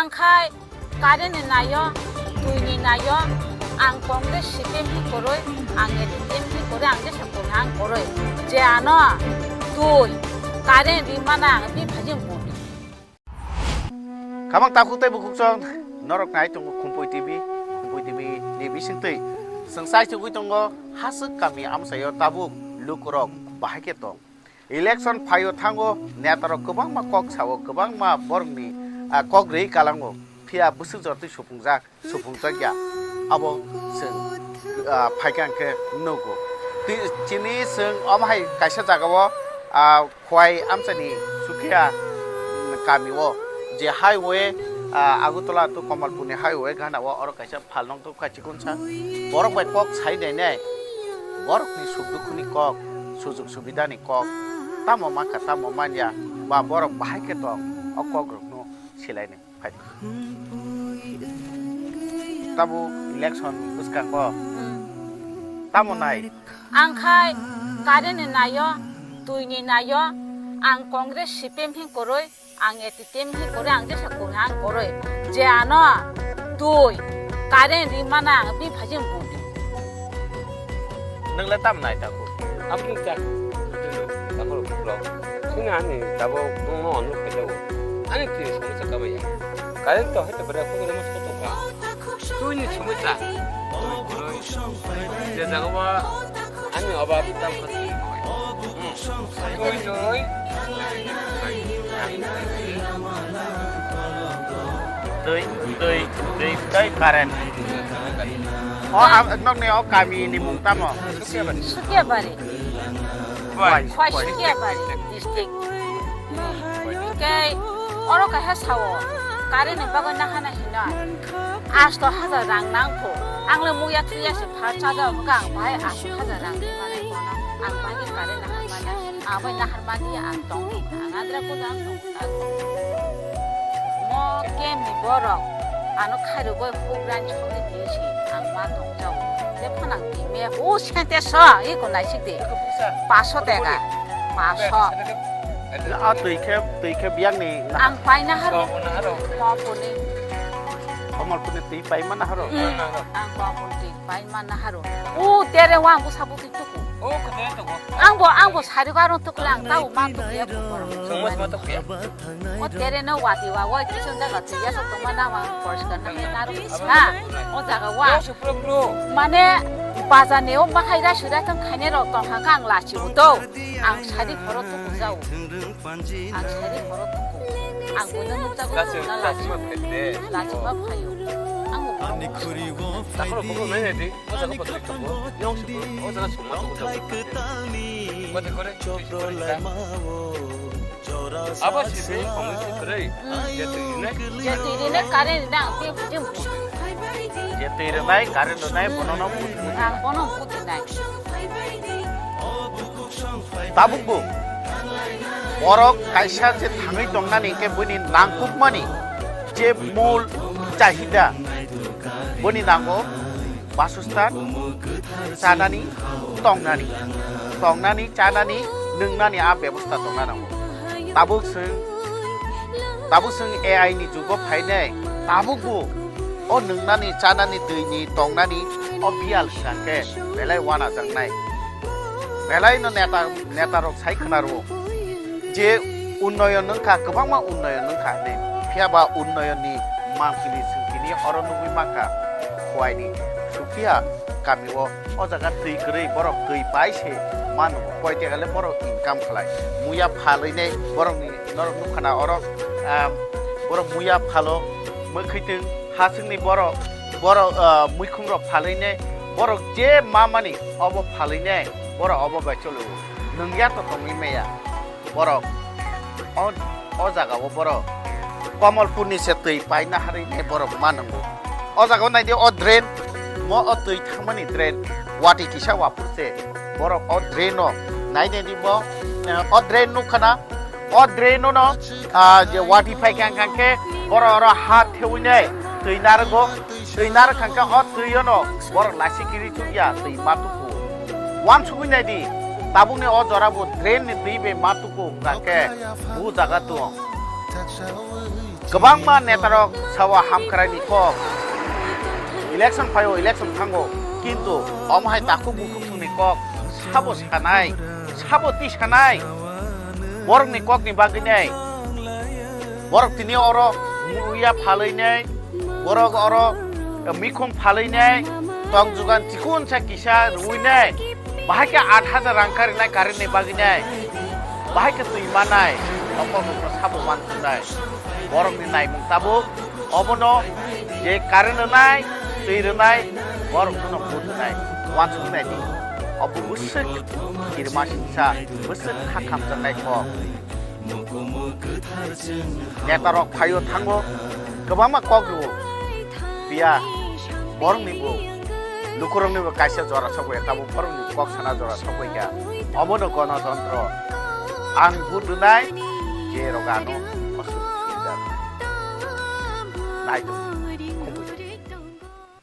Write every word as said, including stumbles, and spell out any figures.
Ang khai current ni naio, twi ni naio, ang Congress C P M hi koroi, ang A P T M hi koroi, ang jesa koroi, ang koroi. Je ano twi, current ri mana ang bi phajim budi. Khamang takhuk tei bukhuk chwng norok nai tongo Khumpui T V, Khumpui T V ni bisingtwi chwng chai chugui tongo Haswk kami amchaio tabuk lukurok bahai khe tong. Election phaio thango netarok kwbangma kok sao, kwbangma borokni, ah, kok rwi kalango, phiya bwswk jortwi supungjak, supungjak ya, abo chwng, ah, phaikha hwnkhe nugo. Ti-, chini chwng omo hai kaisa jagao, ah, Khowai amchaini Sukia, mm, kamio je highway, ah, Agartala to Kamalpurni highway ganao oro kaisa phalnok tubukha chikonsa. Borok bai kok sai nainai, borokni suk dukhuni kok, sujug subidani kok, tamo mankha tamo manya, ba borok bahai khe tong, o kokrokno silainai. Phai. Tabuk election bwskango. Hmm. Tamo nai? Ang khai current ni naio, twi ni naio, ang Congress C P M hi koroi, ang A P T M hi koroi, ang jesa koroi, ang koroi. Je ano twi, current ri mana ang bi phajim budi. Nwng le tam nai ta kho? Aboni ta. Tabuk vlog. Sini ani tabuk nwng no onluk khe jago. Ani twi somosya kama ya. Current to hai to bera ko mas ko to ka. Twi ni somosya. Je jaga ba ani oba tam ka. Twi, twi, twi, twi, tei current. O, am, nokni o kami ni mung tamo? Sukiabari. Khowai. Khowai Sukiabari district. Kei oro kaisa sao, current ni bagwi nahana hino. Asto hajar rang nangkho. Ang le muya thuya se pha chaja hwnkha ang bahai asto hajar rang ni manai kono. Ang bahai khe current nahar manya. Ang bai nahar manya ang tong. Ang adra ko ang tong. Mo kem ni borok. Ano khairogoi huk ran chhogwi diye se ang ma tong jao. Le phone ang di me. O sente so, i ko nai sik de. Paso tega. Paso. A twi khe, twi khe biyang ni na. Ang pai nahar. Mo puni. Kamalpurni twi paima naharo? Mm. Ang bo aboni twi paima naharo. O tere wa ang bwsa bwtwi tuku. O, kwthwi tuku. Ang bo, ang bo sari ko aro tukle ang tao ma tukya bo borok. Chwng ma tukya. O tere no wati wa, wai kichun jaga twi ya sa tongma na wa ang poriskar na naro. Ha, o jaga wa. Yo, supra bro. Mane bajar ni o bahai ra sura tong khaine rok tong ha kha ang lachi uto. Ang sari phoro tuku jao. Ang sari phoro tuku. Ang bono nukjago, Lachi-, bono lachi-, lachima phaide. Lachima phaio. Ang bo bono nukjago. Takhoro buphuru nai nai di. O jaga bo twi tongo. Yong sibuk. O jaga suma tongo. Mate kore, twi sibuk rikha. Abo sibi, omo si kwrwi. Mm. Je twi rinai. Je twi rinai, current rinai, ang twi bujim. Je twi rinai, current rinai, bono no buj-, buj-. Ang bono buj rinai. Tabukbo borok kaisa je thangwi tongnani hinkhe buini nangkukmani je mul chahida, boni nango basostan, chanani, tongnani, tongnani, chanani, nwngnani a bebosta tongna nango. Tabuk chwng, tabuk chwng A I ni jugo phainai, tabukbo o nwngnani, chanani, twini, tongnani o biyal hwnkhe belai wanajaknai. Belai no neta, neta rok sai khwna rwo je unnoyon wngkha, kwbangma unnoyon wngkha hinwi. Phiya ba unnoyon ni mampili swngchini oro nugwi mankha Khowai ni Sukia kami o. O jaga twi kwrwi, borok twi pai se mano. Koi tekale borok income khlai. Muya phalwi ne borok ni norok nukha na oro, ah, borok muya phalo, mwkhwitwng, hasingni borok, borok, ah, muikhum rok phalwi ne borok je ma mani obo phalwi ne borok obo bai cholo. Nungya to tongwi maya. Borok o, o jaga o borok Kamalpurni se twi paina harwi nai borok ma nwngo. O jaga o nai di o drain, mo o twi thangmani drain, wati kisa wapur se borok o drain o nai nai di bo, eh, o drain nukha na, o drain o no, ah, je wati phai kha hwnkha khe borok oro ha thewi nai twi narwgo. Twi narwk kha khe o twi o no borok lachi kiri chuk ya, twi ma tuku. Uansugui nai di, tabukni o jora bo drain ni twi bai ma tuku hwnkha khe bu jaga tong. Kwbangma netarok sao hamkraini kok, election phaio, election thango, kintu omo hai takhuk bukhuk thungni kok sabo sanai, sabo tisanai. Borokni kokni bagwi nai, borok tini oro muya phalwi nai, borok oro mikhum phalwi nai, tong jugan chikun sa kisa rwi nai, bahai khe aat hajar rang karinai current ni bagwi nai, bahai khe twi manai, nokol nokol sabo wansuknai. Borokni naimung tabuk obono je current rwnai, twi rwnai, borok jono vote rwnai, wansuknai di. Obo bwswk kirima singsa, bwswk kha khamjaknai kok. Netarok phaio thango, kwbangma kok rwo. Phiya borokni bo lukurokni bo kaisa jora sokbai, tabuk borokni kok sana jora sokbai kha. Omono gonotontro. Ang vote rwnai, je rok ano osuk sujak. Naitok.